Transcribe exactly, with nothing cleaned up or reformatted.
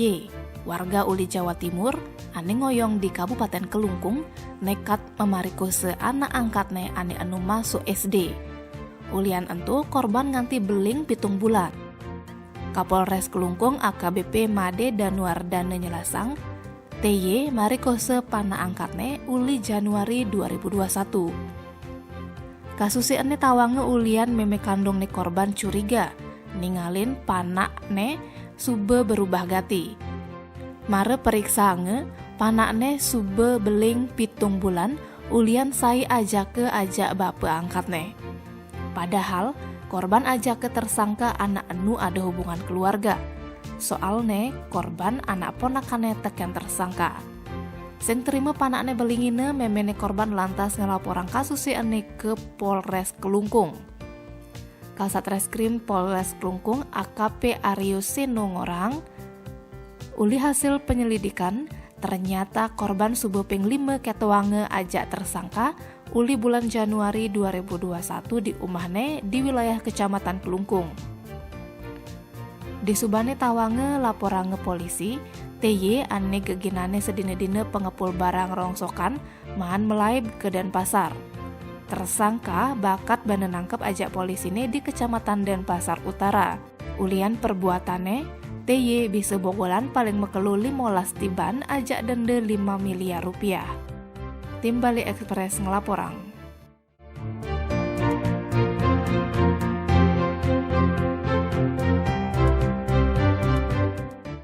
Y, warga uli Jawa Timur, ane ngoyong di Kabupaten Kelungkung, nekat mamarikose anak angkatne ane enu masuk S D. Ulian ento korban nganti beling pitung bulan. Kapolres Kelungkung A K B P Made Danuardana nyelasang, T Y marikose panak angkatne uli Januari dua ribu dua satu. Kasuse ene tawange ulian meme kandungne korban curiga, ningalin panakne suba berubah gati. Mare periksaange, panakne suba beling pitung bulan ulian sai ajake ajak bape angkatne. Padahal korban ajake tersangka anak enu ada hubungan keluarga. Soalne korban anak ponakane teken tersangka. Sing terima panakne belingine, memene korban lantas ngelaporang kasuse ene ke Polres Kelungkung. Kasat Reskrim Polres Kelungkung A K P Aryo Seno ngorang, uli hasil penyelidikan, ternyata korban suba ping lima ketoange ajak tersangka uli bulan Januari dua ribu dua satu di umahne di wilayah Kecamatan Kelungkung. Di subane tawange laporange polisi, T Y ane geginane sedina-dina pengepul barang rongsokan maan melaib ke Denpasar. Tersangka bakat bana nangkep ajak polisine di Kecamatan Denpasar Utara. Ulian perbuatane, T Y bisa bogolan paling mekelu limolas tiban ajak denda lima miliar rupiah. Tim Bali Express ngelaporang.